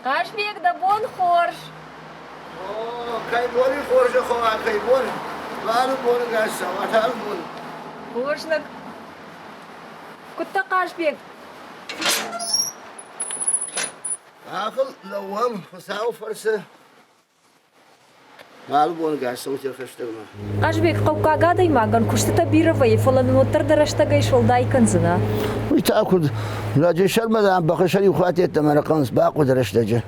Хъазбег, дӕ бон хорз! О, кӕй бони хорзӕх уа, кӕй бон, лалы боны гӕс уатал бон. Хорз лӕг. Куыд дӕ, Хъазбег? Ахыл лӕууӕм Хуыцауы фӕрцы. Алы бон гӕс цӕут хӕстӕгмӕ. Хъазбег, хъӕуккаг адӕймагӕн куыстытӕ бирӕ вӕййы, фӕлӕ нын уӕддӕр дӕ рӕстӕгӕй суӕлдай кӕндзынӕ. Уый та куыд? Лӕджы сӕрмӕ дам бӕхы сӕр иу хатт йеддӕмӕ нӕ хъӕуынц бахъуыды рӕстӕджы.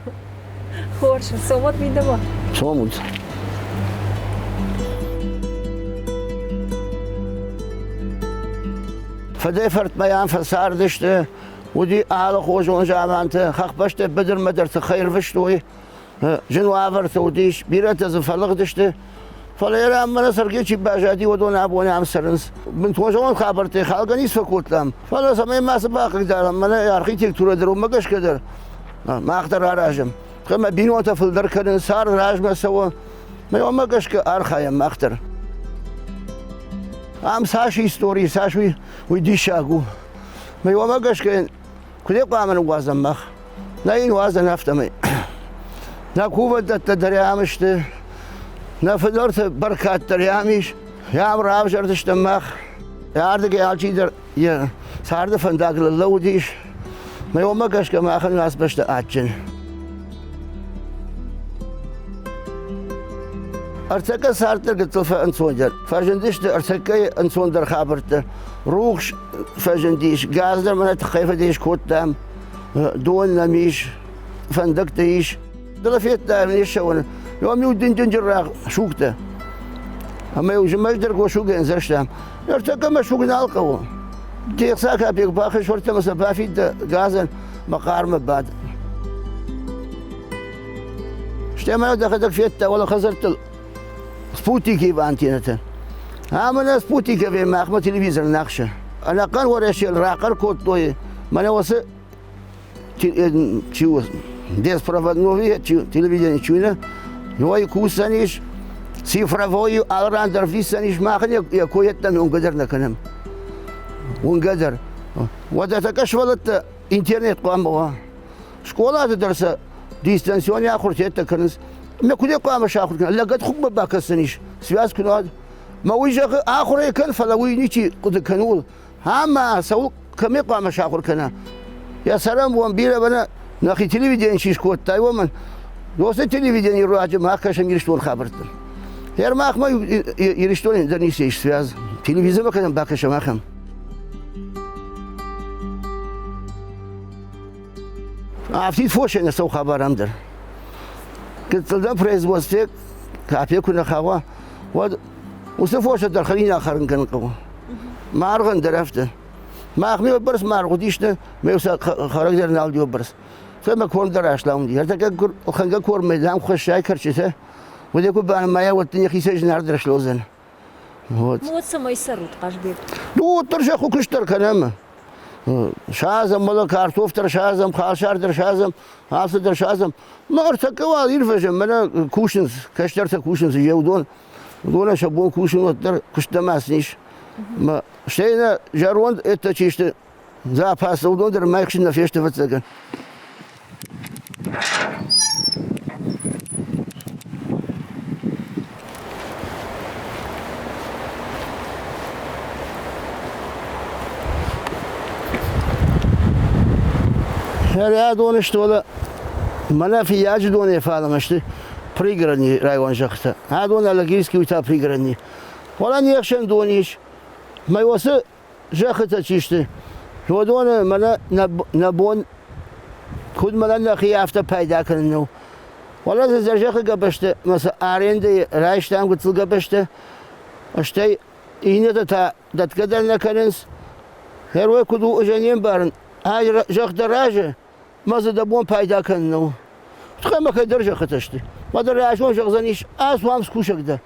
Хорз, цомут мидӕмӕ. Цомут. Фыдӕй-фыртмӕ йӕм фӕцардысты, уыди алыхуызон заманты, хӕхбӕсты быдырмӕ дӕр тыххӕй ӕрвыстой. Зын уавӕрты уыдис, бирӕтӕ дзы фӕлыгъдысты. Фӕлӕ йӕ раммӕ цӕргӕ чи баззади, уыдон абон ам цӕрынц. Бынтон зӕронд хабӕрттӕй халгӕ ницы фӕкодтам. Фӕлӕ цӕмӕй мацы бахъыгдарӕм, мӕнӕ архитектурӕ дӕр уымӕ гӕсгӕ дӕр мах дӕр аразӕм. Ӕмӕ бинонтӕ фылдӕр кӕнынц, цард размӕ цӕуы. Мӕ уымӕ гӕсгӕ архайӕм мах дӕр. Ам цас истори, цас уый, уый диссаг у. Мӕ уымӕ гӕсгӕ куыд хъуамӕ ныууадзӕм мах? Нӕ йын уадзӕн афтӕмӕй. Нӕ кувӕндӕттӕ дӕр ам сты, нӕ фыдӕлты бӕркад дӕр ам ис, ам равзӕрдыстӕм мах. Ардыгӕй алчидӕр йӕ царды фӕндагыл лӕууыдис. Мӕ уымӕ гӕсгӕ махӕн ацы бӕстӕ адджын. Ӕртӕккӕ цард дӕр гыццыл фӕӕнцондӕр. Фӕзындысты ӕртӕккӕйы ӕнцондӕр хабӕрттӕ. Рухс фӕзындис, газ дӕр мӕнӕ тыххӕй фӕдис кодтам, дон нӕм ис, фӕндӕгтӕ ис. Дӕлӕ федтам не ссӕуӕн, иу дынджыр рагъ сугтӕ. Ӕмӕ-иу зымӕг дӕр госугӕн дзӕрстам. Ныртӕккӕ мӕ суг нал хъӕуы. Де хца капек бахыз ӕмӕ сӕ бафид дӕ газӕн мӕ хъармы бад. Стӕй ма дӕхӕдӕг федта, уӕлӕ хӕдзӕрттыл спутники антеннӕтӕ. Ӕмӕ нӕ спутниковӕй махмӕ телевизор нӕ ахсы. Ӕнӕхъӕн Уӕрӕсейыл рахъӕр кодтой, мӕнӕ уыцы чи у, беспроводной телевидение чи нӕ, ной кусӕн ис, цифровой алы ран дӕр висӕн ис, махӕн йӕ кой йеддӕмӕ уынгӕ дӕр нӕ кӕнӕм. Уынгӕ дӕр. Уӕдӕ тӕккӕ сывӕллӕттӕ интернет хъуамӕ уа. Скъолаты дӕр сӕ дистанцион ахуыртӕ кӕнынц. Мӕ куыд хъуамӕ сахуыр кӕна? Лӕгӕт хуыпмӕ бакӕсӕн ис, связь куы нӕ Мӕ уый зӕгъы, ахуыр ӕй кӕн, фӕлӕ уый ничи хъуыды кӕны ууыл. Ӕмӕ цӕуыл кӕмӕй хъуамӕ сахуыр кӕна? Йӕ цӕрӕнбон бирӕ мӕнӕ нӕхи телевидение чи скодтай, уымӕн. Досы телевидение руаджы мах кӕсӕм Ирыстон хабӕртты. Гъер махмӕ Ирыстоны дӕр ницы ис связь. Телевизормӕ кӕдӕм бакӕсӕм, ахӕм. Афтид фосӕй нӕ цӕуы хабар ам дӕр. Гыццылдӕр производстве кафе куы нӕ хауа, уӕд уыцы фосы дӕр хӕринаг хӕрын кӕнын хъӕуы. Маргъӕн дӕр афтӕ. Махмӕ бӕрц маргъ уыдис, ме сӕ хӕрӕг дӕр нал уыди бӕрц. Фӕлӕ ком дӕр аслам уыди. Ӕртӕккӕ ӕлхӕнгӕ кормӕй дам хӕссай кӕрчытӕ, уыди куы банымайа, уӕд дын йӕхицӕй зынаргъдӕр слӕудзӕн. Вот. Ну вот цӕмӕй цӕрут, Хъазбег? Ну, уӕддӕр зӕххы куыст дӕр кӕнӕм. Садзӕм, мӕлӕ картоф дӕр садзӕм, халсар дӕр садзӕм, ацы дӕр садзӕм. Ну, ӕртӕккӕ уал ирвӕзӕм, мӕнӕ кусынц, кӕстӕртӕ кусынц, йе уыдон. Уыдонӕн сӕ бон кусын уӕддӕр куыстмӕ сын ис. Стӕй нӕ зӕронд это чи сты, запасы, уыдон дӕр мӕ нӕ фесты, ӕвӕццӕгӕн. Хӕрӕдоны сты, уӕлӕ мӕнӕ фыййаджы донӕй фалӕмӕ сты пригородный район зӕххытӕ. Адон Алагирский уый та пригородный. Фӕлӕ не хсӕн дон ис. Мӕ уыцы зӕххытӕ чи сты, уыдоны мӕнӕ нӕ бон куыд мӕнӕ нӕхи афтӕ пайда кӕнын нӕу. Фӕлӕ дзы зӕххы гӕбӕзты мӕ сӕ арендӕйы райстам гыццыл гӕбӕзтӕ, стӕй иннӕтӕ та дӕтгӕ дӕр нӕ кӕнынц. Гъер куыд у, ӕз ӕй не мбарын. Ай зӕхх дӕ разы, мӕ дзы дӕ бон пайда кӕнын нӕу. Тыххӕй мӕ кӕйдӕр зӕххытӕ сты. Мӕ дӕ райсом зӕгъдзӕнис, ацу ам скусӕг дӕ.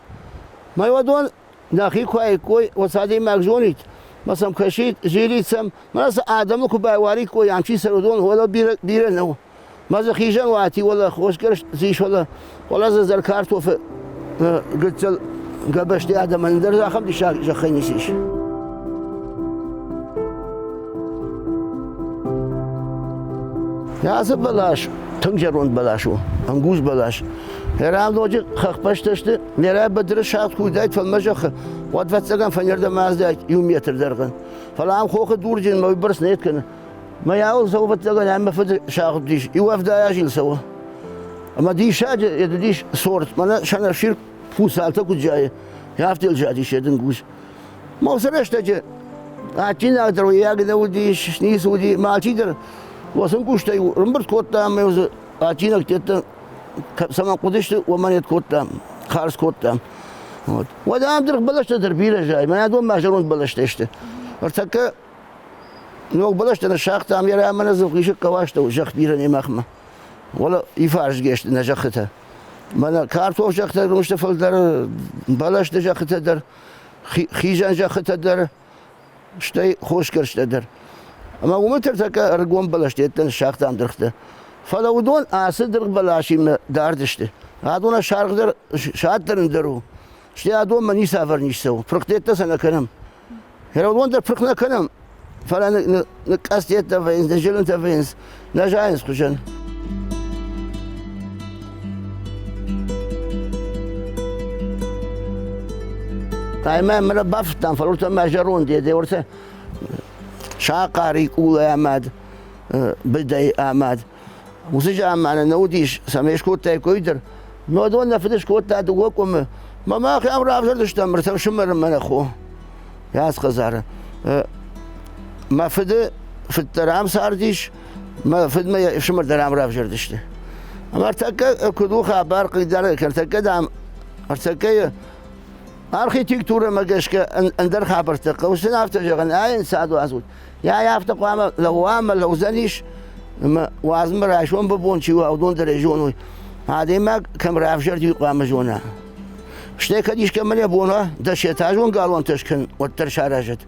Мӕ уӕдон нӕхи куы аиккой, уӕд сӕ адӕймаг зонид, мӕ сӕм кӕсид, зилид сӕм, мӕнӕ сӕ адӕмы куы байуариккой, ам чи цӕры, уыдон уӕлӕ бирӕ, бирӕ нӕу. Мӕ дзы хизӕн уати уӕлӕ хосгӕрст дзы ис, уӕлӕ, уӕлӕ дзы зӕр картофы гыццыл гӕбӕзты адӕмӕн дӕр ахӕм диссаг зӕххӕй ницы ис. Ацы бӕлас Тынг зӕронд бӕлас у, ӕнгуз бӕлас. Ӕрӕмноджы хӕхбӕстӕ сты, нерӕ быдыры сагъд куы уыдаид фӕлмӕ зӕххы, уӕд ӕвӕццӕгӕн фӕйнӕрдӕм аздаид иу метр дӕргъӕн. Фӕлӕ ам хохы дурджынмӕ уыйбӕрц нӕ кӕны. Мӕйауыл цӕуы ӕвӕццӕгӕн ӕмӕ фыды сагъд уыдис, иу 70 азы цӕуы. Ӕмӕ диссаджы уыдис сорт, мӕнӕ сӕнӕфсир фусалтӕ куыд зайы, афтӕ йыл задис йӕ дынгуз. Уыцы рӕстӕджы адджинаг дӕр уыййаг нӕ уыдис, ницы уыди, мӕ алчидӕр уосын къустӕй ӕрӕмбырд кодта ӕмӕ дзы адджинӕгтӕ цӕмӕн хъуыдысты, уымӕн йед кодта, хардз кодта. Вот. Уӕдӕ ам дыргъ бӕлӕстӕ дӕр бирӕ зайы, мӕнӕ адон ма зӕронд бӕлӕстӕ сты. Ӕртӕккӕ ног бӕлӕстӕ ныссагътам, йӕ ӕмӕ нӕ дзы хъисы хъӕуастӕу зӕхх бирӕ не махмӕ. Уӕлӕ ифарсгӕ сты нӕ зӕххытӕ. Мӕнӕ картоф зӕххытӕ румсты фылдӕр, бӕлӕсты зӕххытӕ дӕр, хизӕн зӕххытӕ дӕр, стӕй хосгӕрстӕ дӕр. Ӕмӕ уымы тӕртӕккӕ ӕрыгон бӕлӕстӕ ныссагътам дыргътӕ. Фӕлӕ уыдон ацы дыргъ бӕласимӕ дард сты. Адон саргъ дӕр, сад дӕр ӕндӕр у. Стӕй адонмӕ ницавӕр низ цӕуы. Пырхдеттӕ сӕ нӕ кӕнӕм. Уыдон дӕр пырх нӕ кӕнӕм, фӕлӕ ныкъкъӕдзтӕ вӕййынц, ныззылынтӕ вӕййынц, нӕ зайынц хуызӕн. Ӕмӕ мӕ бафтыдтам, фӕлӕ уыртӕ мӕ зӕронд йе уыртӕ сахъари къулӕй амад, быдӕй амад. Уыцы заманы нӕ уыдис, цӕмӕй скодтаиккой дӕр. Нодон нӕ фыд скодта дыууӕ къуымы. Мӕ мах ӕм равзӕрдыстӕм ӕртӕ фсымӕры мӕ нӕ хо. Йӕ хӕдзары. Мӕ фыды фыд дӕр ам цардис, мӕ фыд мӕ йе фсымӕр дӕр ам равзӕрдысты. Ӕмӕ ӕртӕккӕ куыд у хабар хъыгдарӕг, ӕртӕккӕ, дам, ӕртӕккӕйы архитектурӕмӕ гӕсгӕ ӕндӕр хабӕрттӕ хъӕуы сын афтӕ зӕгъын, ай ӕнцад уадзут. Йӕ афтӕ хъуамӕ лӕууа ӕмӕ лӕудзӕнис, ӕмӕ уадзынмӕ райсом бон чи уа, уыдон дӕр ӕй зоной. Адӕймаг кӕм равзӕрди, уый хъуамӕ зона. Стӕй кӕд искӕмӕн йӕ бон уа, дӕсэтажон галуантӕ скӕн, уӕддӕр саразӕд.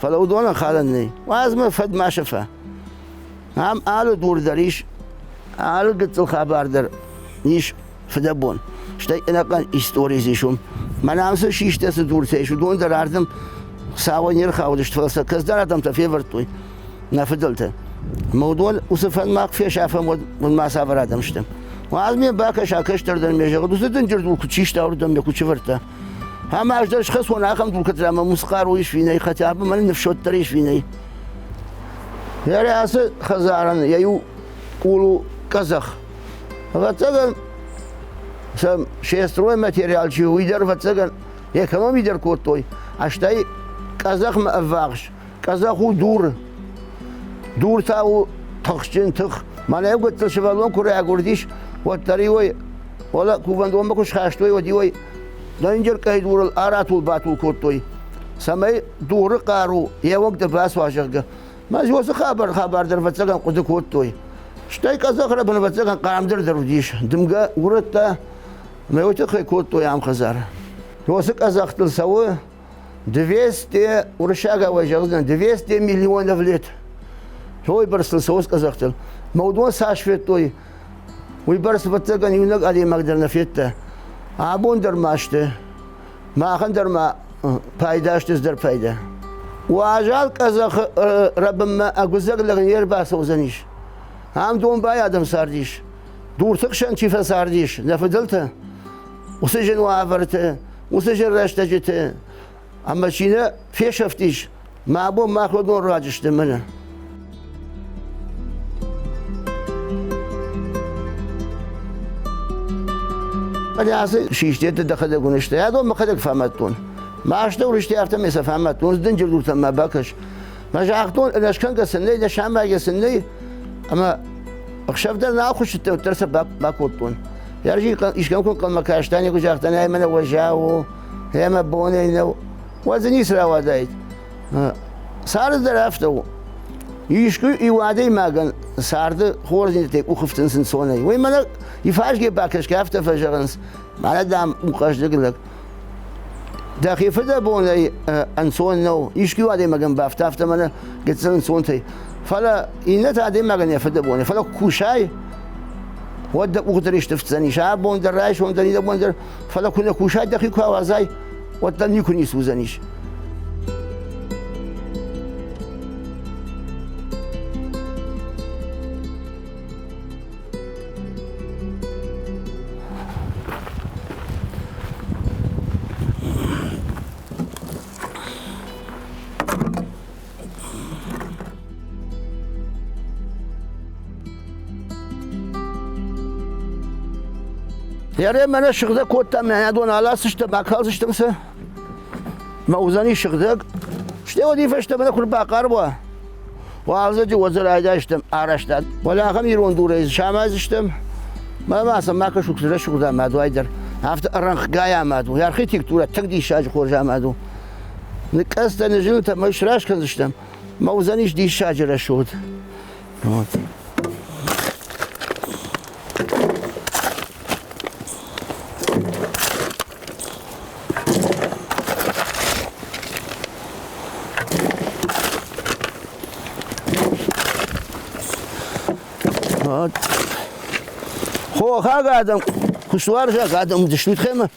Фӕлӕ уыдонӕн халӕн нӕй. Уадз мӕ фӕд ма сӕфа. Ам алы дур дӕр ис, алы гыццыл хабар дӕр ис фыдӕбон. Стӕй ӕнӕхъӕн истори ис уым. Мӕнӕ ам цы систӕ, цы дуртӕ ис, уыдон дӕр ардӕм Хуыцауӕй не рхаудысты, фӕлӕ сӕ кӕцыдӕр адӕмтӕ февӕрдтой, нӕ фыдӕлтӕ. Ӕмӕ уыдон уыцы фӕндмӕ куы фесафӕм, уӕд уын ма цавӕр адӕм стӕм. Уадз ме бакӕса кӕстӕр дӕр ме зӕгъӕд, уыцы дынджыр дур куыд систа, уырдӕм ме куыд сӕвӕрдта. Ӕмӕ ӕз дӕр схӕцон ахӕм дур кӕд ӕмӕ уыцы хъару ис винӕй, хотя бы мӕн ныфс уӕддӕр ис винӕй. Йӕ ацы хӕдзарӕн йӕ иу къул у къӕдзӕх. Ӕвӕццӕгӕн, сӕ се стройматериал чи у, уый дӕр, ӕвӕццӕгӕн, экономи дӕр кодтой, стӕй къӕдзӕхмӕ ӕввахс. Къӕдзӕх у дур. Дур та у тыхджын тых. Мӕнӕ гыццыл сывӕллон куы райгуырдис, уӕддӕр иуӕй, уӕлӕ кувӕндонмӕ куы схастой, уӕд иуӕй дӕнджыр къӕйдурыл аратул-батул кодтой, цӕмӕй дуры хъару йе уӕнгты бацуа, зӕгъгӕ. Мӕ уыцы хабар хабар дӕр ӕвӕццӕгӕн хъуыды кодтой. Стӕй къӕдзӕхы рӕбын ӕвӕццӕгӕн хъармдӕр дӕр уыдис. Дымгӕ урӕдта, ӕмӕ уый тыххӕй кодтой ам хӕдзар. Уыцы къӕдзӕхтыл цӕуы 200, уырыссагау зӕгъдзынӕн, 200 миллионов лет. Той бӕрцыл цӕуы къӕдзӕхтыл. Мӕ уыдон цас федтой, уый бӕрц ӕвӕццӕгӕн иунӕг адӕймаг дӕр нӕ федта. Абон дӕр ма сты. Махӕн дӕр ма пайда сты дӕр пайда. Уазал къӕдзӕхы рӕбынмӕ ӕгуыдзӕг лӕг не рбацӕудзӕнис. Ам домбай адӕм цардис. Дурты хсӕн чи фӕцардис, нӕ фыдӕлтӕ, уыцы зын уавӕрты, уыцы зын рӕстӕджыты, ӕмӕ чи нӕ фесӕфтис, мӕ бон мах уыдон руаджы сты мӕнӕ. Ацы систеты дӕхӕдӕг уыныс, адон мӕхӕдӕг фӕмӕдтон. Мӕ астӕу рысти, афтӕмӕй сӕ фӕмӕдтон, дынджыр дуртӕм мӕ бакӕс. Мӕ загътон, ӕнӕскӕнгӕ сын нӕй, нӕ сын нӕй, ӕмӕ ӕхсӕв дӕр нал хуыссыдтӕн, уӕддӕр сӕ бакодтон. Искӕм куы ӕнхъӕлмӕ кастӕн, куы загътан, ай мӕнӕ уӕззау у, ӕмӕ бонӕй нӕу, уӕд дзы ницы рауадаид. Царды дӕр афтӕ у. Искуы иу адӕймагӕн царды хорздзинӕдтӕй къухы фтынц ӕнцонӕй. Уый мӕнӕ ифазгӕ бакӕсгӕ афтӕ фӕзӕгъынц, мӕнӕ, дам, у хъӕздыг лӕг. Дӕхи фыдӕбонӕй ӕнцон нӕу. Искуы адӕймагӕн бафта, афтӕ мӕнӕ гыццыл ӕнцонтӕй. Фӕлӕ иннӕтӕ адӕймагӕн йӕ фыдӕбонӕй. Фӕлӕ куы кусай, уӕд дӕ къухты ристы фтдзӕнис. Абон дӕр, райсом дӕр, иннӕбон дӕр. Фӕлӕ куы нӕ кусай, дӕхи куы ауадзай, уӕд дӕм никуы ницы уыдзӕнис. Йӕ мӕнӕ сыгъдӕг кодта, мӕнӕ дон аласдзыстӕм, акалдзыстӕм сӕ. Мӕ уыдзӕни сыгъдӕг. Стӕй уӕди фӕстӕмӕ нӕ куы бахъарм уа, уалдзӕджы уӕд дзы райдайдзыстӕм арӕзтад. Уӕлӕ ахӕм ирон дурӕй дзы самайдзыстӕм. Мӕ ма сӕм ма кӕсут, рӕсугъд амад уай дӕр. Афтӕ ӕрӕнхъгӕй амад у. Архитектурӕ тынг диссаджы хорз амад у. Ныкъӕдзтӕ, ныззылынтӕ мӕ срӕз кӕндзыстӕм. Мӕ уыдзӕнис диссаджы рӕсугъд. Вот. Вот. Хохаг адӕм, куыстуарзаг адӕм уыдысты хемӕ.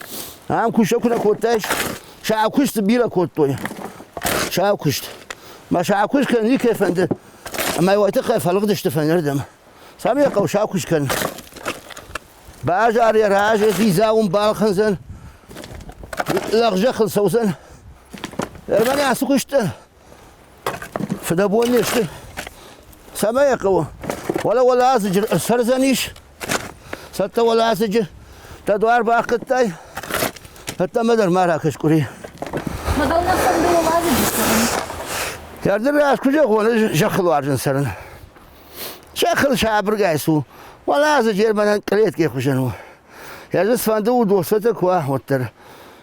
Ам куысты куы нӕ кодтаис, сӕ куыст бирӕ кодтой. Сӕ куыст. Мӕ сӕ куыст кӕнын никӕй фӕнды. Ӕмӕ уый тыххӕй фӕлыгъдысты фӕнырдӕм. Цӕмӕй хъӕуы сӕ куыст кӕнын. Базар йӕ разы дзидза уым балхӕндзӕн, лӕгъзӕххыл цӕудзӕн. Мӕнӕ ацы куысты фыдӕбон не сты. Цӕмӕй йӕ хъӕуы? Уӕлӕ уӕладзыджы цӕрдзӕнис, цӕттӕ уӕладзыджы. Дӕ дуар бахгӕдтай, ӕддӕмӕ дӕр ма ракӕс къуыри. Мадал нӕ фӕнды уӕладзыджы цӕрын. Зӕрды раз куы зӕгъон, зӕххыл уарзын цӕрын. Зӕххыл сабыргай цу, уӕладзыджы мӕнӕн кълеткӕйы хуызӕн у. Йӕ дзы цыфӕнды удоцӕтӕ куы уа, уӕддӕр.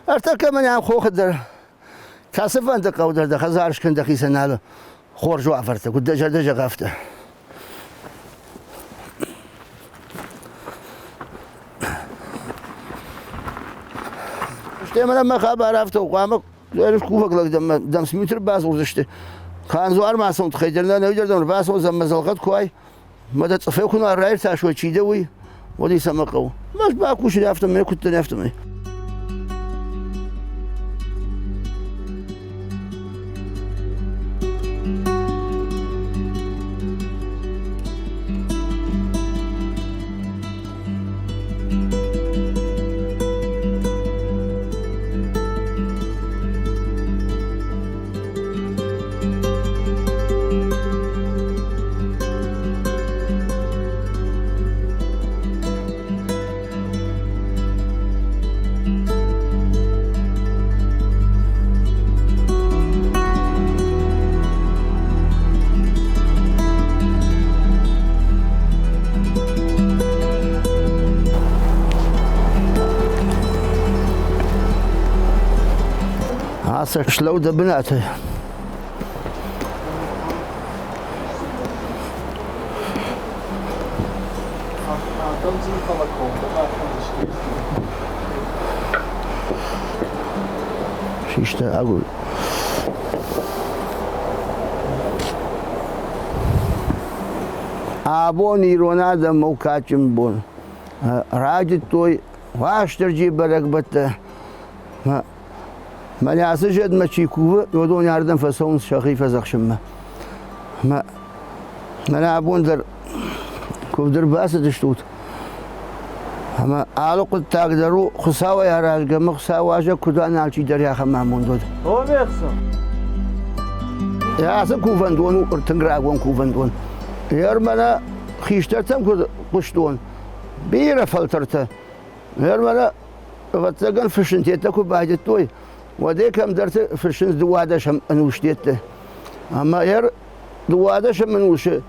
Ӕртӕккӕ мӕнӕ ам хохы дӕр кӕцыфӕнды хъӕу дӕр дӕ хӕдзар скӕн дӕхицӕн алы хорз уавӕртӕ, куыд дӕ зӕрдӕ зӕгъы, афтӕ. Стӕй мӕнӕ мӕ хабар афтӕ у, хъуамӕ кувӕг лӕг дӕм цы бадзурдзысты. Хандзуармӕ ацӕуын тыххӕй дӕр нӕ нӕуидӕр бацӕудзӕн мӕ дзӕлхъӕд куы уай, мӕ дӕ цъыфӕй куы нӕ раиртасой, чи дӕ уый, уӕд ӕй цӕмӕ хъӕуы. Мӕ бакусын афтӕмӕй, куыддӕр афтӕмӕй. Ацы слӕу дӕ бынаты. Систа агур. Абон ирон адӕм у кадджын бон. Райдыдтой Уастырджийы бӕрӕгбӕттӕ. Мӕнӕ ацы зӕдмӕ чи кувы, уыдон ардӕм фӕцӕуынц сӕхи фӕдзӕхсынмӕ. Мӕнӕ абон дӕр куывд ӕрбацыдыстут, ӕмӕ алы хъуыддаг дӕр у Хуыцауӕй аразгӕ ӕмӕ Хуыцауы уазӕг куыд уа, алчидӕр ахӕм амонд уӕд. Ацы кувӕндон у тынг рагон кувӕндон. Ер мӕнӕ хистӕртӕм куыд хъуыстон, бирӕ фӕлтӕртӕ. Ер мӕнӕ ӕвӕццӕгӕн фыссынтӕ куы байдыдтой, уӕдӕй кӕмдӕрты фыссынц дыууадӕсӕм ӕнустӕтты. Ӕмӕ ер дыууадӕсӕм ӕнусы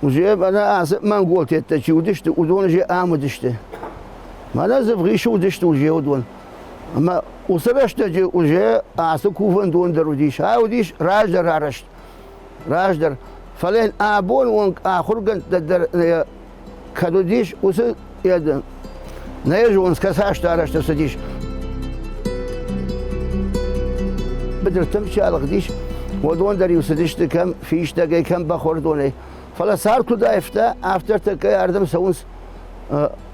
уже мӕнӕ ацы монголтӕттӕ чи уыдысты, уыдон уже ам уыдысты. Мӕнӕ Дзывгъисы уыдысты уже уыдон. Ӕмӕ уыцы рӕстӕджы уже ацы кувӕндон дӕр уыдис. Ай уыдис раздӕр арӕзт. Раздӕр. Фӕлӕ абон онг ахуыргӕндтӕ дӕр кӕд уыдис, уыцы нӕ зонынц, кӕцы азты арӕзт ӕрцыдис. Быдыртӕм чи алыгъдис, уыдон дӕр-иу цыдысты кӕм фистӕгӕй, кӕм бӕхуӕрдонӕй. Фӕлӕ цард куыд аивта, афтӕ ӕртӕккӕ ардӕм цӕуынц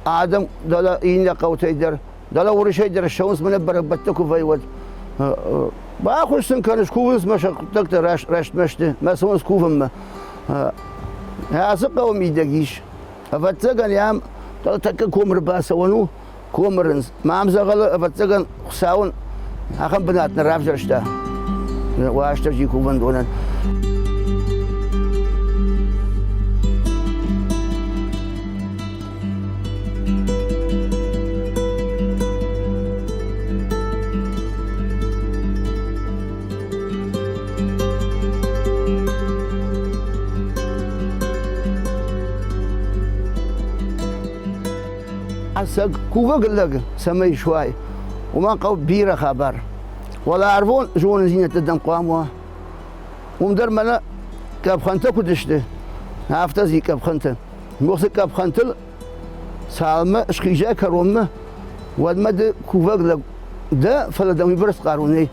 адӕм дӕлӕ иннӕ хъӕутӕй дӕр, дӕлӕ Уырысӕй дӕр ссӕуынц, мӕнӕ бӕрӕгбӕттӕ куы вӕййы, уӕд. Баххуыс сын кӕныс, кувынц мӕ сӕ хъуыддӕгтӕ рӕстмӕ сты, мӕ цӕуынц кувынмӕ. Ацы хъӕуы мидӕг ис, ӕвӕццӕгӕн, ам тӕккӕ комы рбацӕуӕн у, комы рындз. Мӕ ам дзӕгъӕлы, ӕвӕццӕгӕн, Хуыцауӕн ахӕм бынат нӕ равзӕрста Уастырджи кувӕндонӕн. ӕцӕг кувӕг лӕг цӕмӕй суай, уымӕн хъӕуы бирӕ хабар. Уӕларвон зонындзинӕдтӕ дӕм хъуамӕ уа. Уым дӕр мӕнӕ къӕпхӕнтӕ куыд сты, афтӕ дзи къӕпхӕнтӕ. Уыцы къӕпхӕнтыл цалынмӕ схизай кӕронмӕ, уӕдмӕ ды кувӕг лӕг дӕ, фӕлӕ дӕм уыйбӕрц хъару нӕй.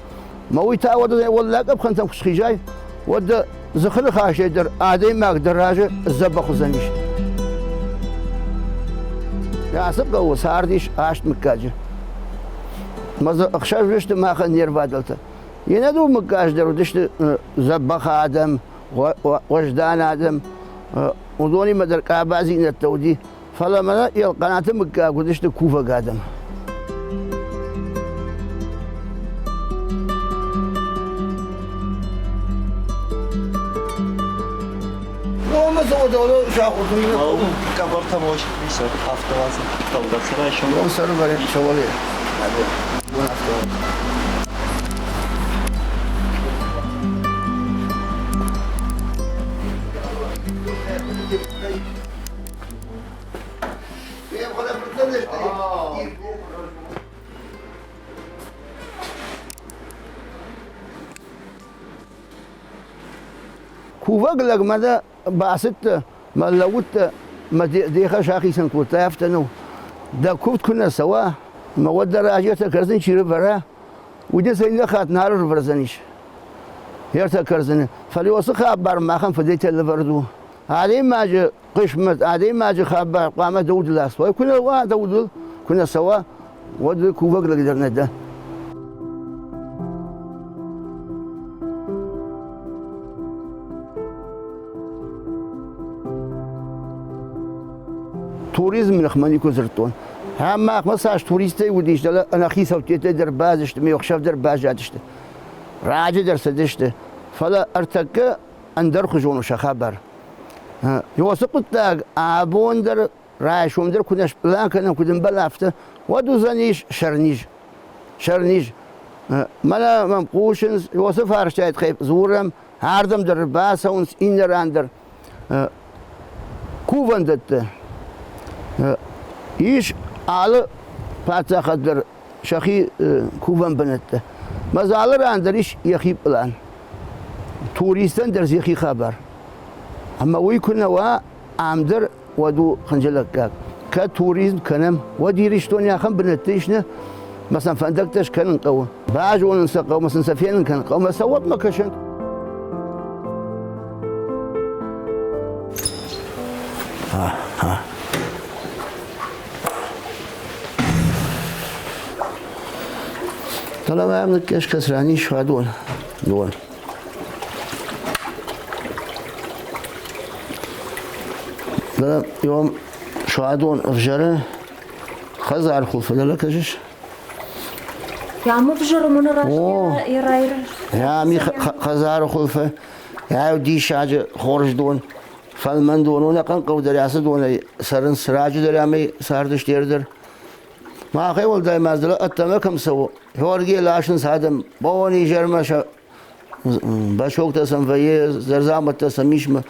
Мӕ уый та уӕд уӕллаг къӕпхӕнтӕм куы схизай, уӕд дӕ дзыхы ныхасӕй дӕр адӕймаг дӕ разы дзӕбӕх уыдзӕнис. Ацы хъӕуы цардис аст мыггаджы. Мӕ дзы ӕхсӕз уыдысты махӕн не рвадӕлтӕ. Йе дыууӕ мыггаджы дӕр уыдысты дзӕбӕх адӕм, уӕздан адӕм. Уыдонимӕ дӕр къабаздзинӕдтӕ уыди, фӕлӕ мӕнӕ Елхъанаты мыггаг уыдысты кувӕг адӕм. Кувӕг лӕгмӕ дӕ бацыдтӕ мӕ лӕууыдтӕ мӕ де хӕс ахицӕн кодтай, афтӕ нӕу. Дӕ куывд куы нӕ цӕуа, мӕ уӕд дӕ разӕтӕ кӕрдзын чи рывӕра, уый дын сӕ иннӕ хатт нал ӕрывӕрдзӕнис. Ӕртӕ кӕрдзыны. Фӕлӕ уыцы хабар махӕн фыдӕйтӕ лӕвӕрд у. Адӕймаджы хъысмӕт, адӕймаджы хабар хъуамӕ дӕ удыл ацӕуа. Куы нӕ уа дӕ удыл, куы нӕ цӕуа, уӕд кувӕг лӕг дӕр нӕ дӕ. Туризмы ныхмӕ никуы дзырдтон. Ӕмӕ махмӕ цас туристтӕй уыдис, дӕлӕ ӕнӕхицӕуттӕ дӕр базысты, ме хсӕв дӕр баззадысты. Раджы дӕр цыдысты, фӕлӕ ӕртӕккӕ ӕндӕрхуызон у сӕ хабар. Уыцы хъуыддаг абон дӕр, райсом дӕр куы нӕ спълан кӕнӕм, куыд ӕмбӕлы, афтӕ, уӕд уыдзӕнис сӕрниз. Сӕрниз. Мӕнӕ мӕм хъусынц, уыцы фарстайы тыххӕй дзурӕм, ардӕм дӕр бацӕуынц, иннӕ ран дӕр. Кувӕндӕттӕ. Ис алы паддзахад дӕр сӕхи кувӕн бынӕттӕ. Мӕ дзы алы ран дӕр ис йӕхи пълан. Туристӕн дӕр дзы йӕхи хабар. Ӕмӕ уый куы нӕ уа, ам дӕр уӕд у хынджылӕггаг. Кӕд туризм кӕнӕм, уӕд Ирыстоны ахӕм бынӕттӕ ис нӕ, мӕ сӕм фӕндӕгтӕ скӕнын хъӕуы. Базонын сӕ хъӕуы, мӕ сын сӕ фенын кӕнын хъӕуы, мӕ сӕ уӕдмӕ кӕсӕнт. Фӕлӕ мӕм ныккӕс ран ис фӕдон дон. Йом суадон ӕвзӕры хӕдзар хуылфы дӕлӕ кӕсыс? Ям ӕвзӕры мын раст ирайры. Ям хӕдзары хуылфы, ай диссаджы хорз дон. Фӕлмӕн дон у, ӕнӕхъӕн хъӕу дӕр ацы донӕй цӕрынц, раджы дӕр ӕмӕ цардысты дӕр. Махӕй уӕлдай ма дзы ӕддӕмӕ кӕм цӕуы, Георгийы ласынц адӕм бон-изӕрмӕ сӕ башоктӕ сӕм вӕййы, зӕрдзамӕттӕ сӕм ис мӕ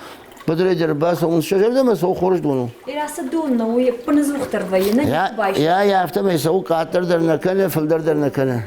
быдырӕй дӕр бацӕуынц, сӕ зӕрдӕмӕ цӕуы хорз дон у. Ацы дон нӕ уый ӕппынӕдзухдӕр вӕййы, нӕ байсы. Йӕ, афтӕмӕй цӕуы къаддӕр дӕр нӕ кӕны, фылдӕр дӕр нӕ кӕны.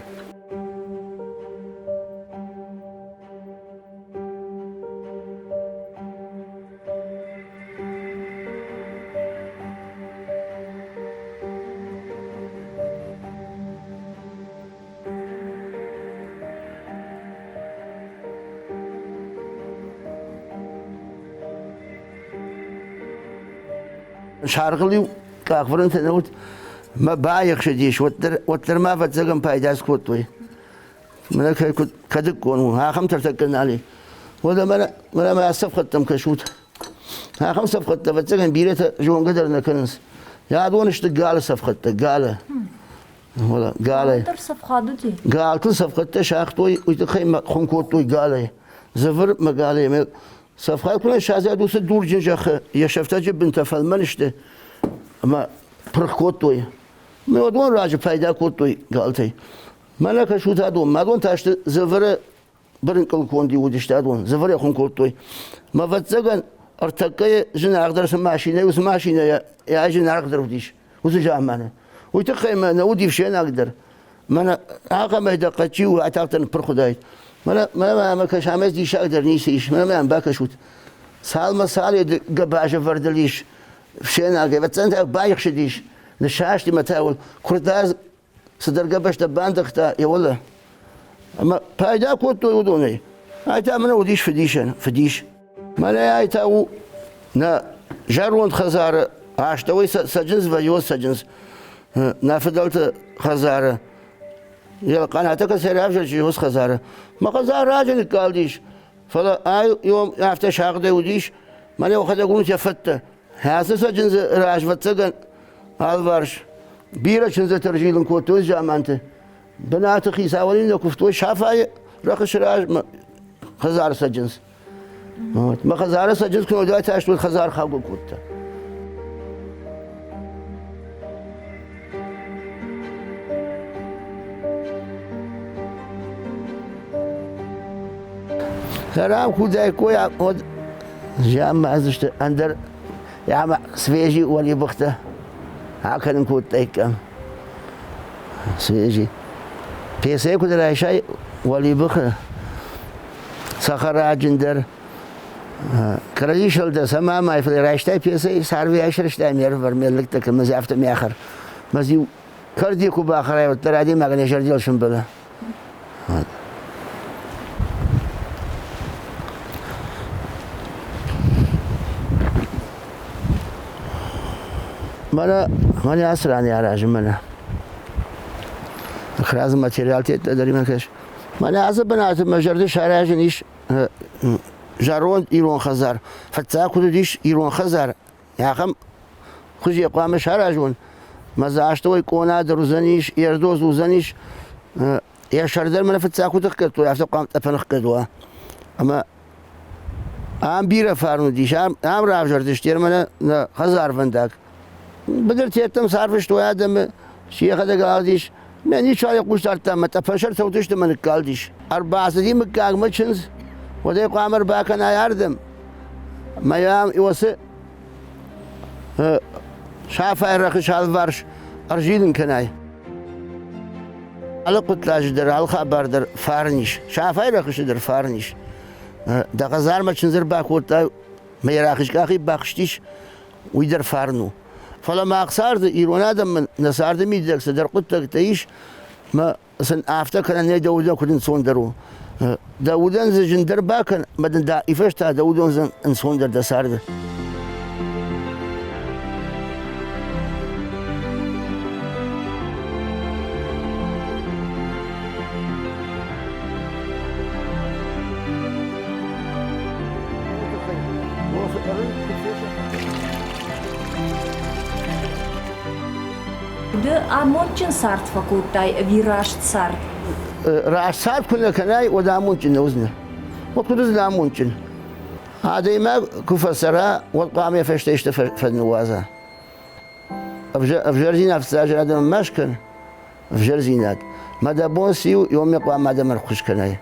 Саргъыл-иу къахвӕрӕнтӕ нӕ уыд, мӕ баихсыдис, уӕддӕр ма ӕвӕццӕгӕн пайда скодтой. Мӕнӕ кӕй куыд кӕдыккон у, ахӕм тӕртӕккӕ нал и. Уӕдӕ мӕнӕ мӕ ацы цӕфхӕдтӕм кӕсут. Ахӕм цӕфхӕдтӕ, ӕвӕццӕгӕн, бирӕтӕ зонгӕ дӕр нӕ кӕнынц. Адон сты галы цӕфхӕдтӕ, галы. Галӕй. Галтыл цӕфхӕдтӕ сагътой, уый тыххӕй мӕ хуым кодтой галӕй. Дзывыр мӕ галӕй. Мӕ цӕфхад куы нӕ сазад, уыцы дурджын зӕххы йӕ сӕфтӕджы бынтӕ фӕлмӕн сты ӕмӕ пырх кодтой. Уыдон раджы пайда кодтой галтӕй. Мӕнӕ кӕсут адон. Адон та сты дзывыры бырынкъыл конд уыдысты адон. Дзывырӕй хуым кодтой. Мӕ ӕвӕццӕгӕн, ӕртӕккӕйы зынаргъдӕр цы машинӕ, уыцы машинӕйӕ йӕ зынаргъдӕр уыдис. уыцы заманы. Уый тыххӕй мӕ нӕ уыди фсенаг дӕр. Мӕнӕ ахӕмӕй дӕ хъӕдчи у, атагъддӕр ныппырх уыдаид. Мӕнӕ мӕ кӕс, амӕ диссаг дӕр ницы ис. Мӕнӕ мӕм бакӕсут. Цалмӕ цал гӕбазы вӕрдыл ис фсенаг, ӕвӕццӕн та баихсыдис, ныссасти мӕ та куырдадз цыдӕр гӕбӕзтӕ бандӕгъта йӕ уӕлӕ. Ӕмӕ пайда кодтой уыдонӕй. Ай та мӕнӕ уыдис фыдисӕн, фыдис. Мӕнӕ ай та у нӕ зӕронд хӕдзары астӕуӕй цӕджындз вӕййы цӕджындз. Нӕ фыдӕлты хӕдзары. Йӕ къанатӕ кӕцӕй равзӕрсти уыцы хӕдзары. Мӕ хӕдзар раджы ныккалдис, фӕлӕ ай афтӕ сагъдӕй уыдис, мӕнӕ уӕхӕдӕг уынут йӕ фӕдтӕ. Ацы цӕджындзы раз, ӕвӕццӕгӕн, алыварс бирӕ чындзытӕ ӕрзилын кодтой заманты. Бынаты хицауӕн нӕ куывтой Сафайы рӕхысы раз хӕдзары цӕджындз. Мӕ хӕдзары цӕджындз куы нӕ уыд, хӕдзар хаугӕ кодта. Хӕрам худӕй кой уӕд зианмӕ ӕндӕр ӕмӕ свежий уӕлибыхтӕ акӕнын кодтаиккам. Свежий. Песӕй куыд райсай уӕлибыхы цӕхӕраджын дӕр, кӕрӕдзи сӕлдӕр сӕ мӕ фӕлӕ райстай песӕй царвӕй айсӕрстай ме рвӕр, ме ллӕгтӕ кӕм мӕ афтӕ мӕхӕр. Мӕ-иу кӕрдзи куы бахӕрай, уӕддӕр адӕймагӕн йӕ зӕрдийыл сӕмбӕлы. Мӕнӕ, мӕнӕ ацы ран аразы мӕнӕ. Хразы материалтӕ дӕр имӕ кӕс. Мӕнӕ ацы бынаты мӕ зӕрды саразын ис зӕронд ирон хӕдзар. Фыццаг куыд уыдис ирон хӕдзар, ахӕм хуызы хъуамӕ саразон. Мӕ дзы астӕуӕй къона дӕр уыдзӕнис, ердоз уыдзӕнис. Йӕ сӕр дӕр мӕнӕ фыццаг куыд ӕхгӕдтой, афтӕ хъуамӕ тъӕпӕн ӕхгӕд уа. Ӕмӕ ам бирӕ фарн уыдис, ам равзӕрдысты мӕнӕ нӕ хӕдзарвӕндаг. Быдыртӕттӕм сӕрвыстой адӕмы, чи йӕхӕдӕг алыгъдис. Мӕ ничиуал хъус дардта, мӕ тъӕпӕнсӕртӕ уыдысты мӕ ныккалдис. Ӕрбацыди мыггагмӕ чындз, уӕд ӕй хъуамӕ ӕрбакӕнай ардӕм. Мӕ йӕм уыцы Сафайы рӕхыс алыварс ӕрзилын кӕнай. Алы хъуыддаджы дӕр, алы хабар дӕр фарн ис. Сафайы рӕхысы дӕр фарн ис. Дӕ хӕдзармӕ чындз ӕрбакодтай, мӕ йӕ рӕхыс къахи бахызтис, уый дӕр фарн у. Фӕлӕ мах царды, ирон адӕммӕ нӕ царды мидӕг цыдӕр хъуыддӕгтӕ ис, мӕ сын афтӕ кӕнӕн нӕй дӕ удӕн куыд ӕнцондӕр у. Дӕ удӕн дзы зындӕр бакӕн, ӕмӕ дын дӕ фӕстӕ дӕ удон дзы ӕнцондӕр дӕ царды. Ды амондджын цард фӕкодтай ӕви раст цард? Раст цард куы нӕ кӕнай, уӕд амондджын нӕ уыдзынӕ. Уӕд куыд уыдзынӕ амондджын? Адӕймаг куы фӕцӕра, уӕд хъуамӕ йӕ фӕстӕ исты фӕд ныууадза. Ӕвзӕрдзинад фыццаджы адӕмӕн ма скӕн, ӕвзӕрдзинад. Мӕ дӕ бон циу, иомӕ хъуамӕ адӕмӕн ӕххуыс кӕнай.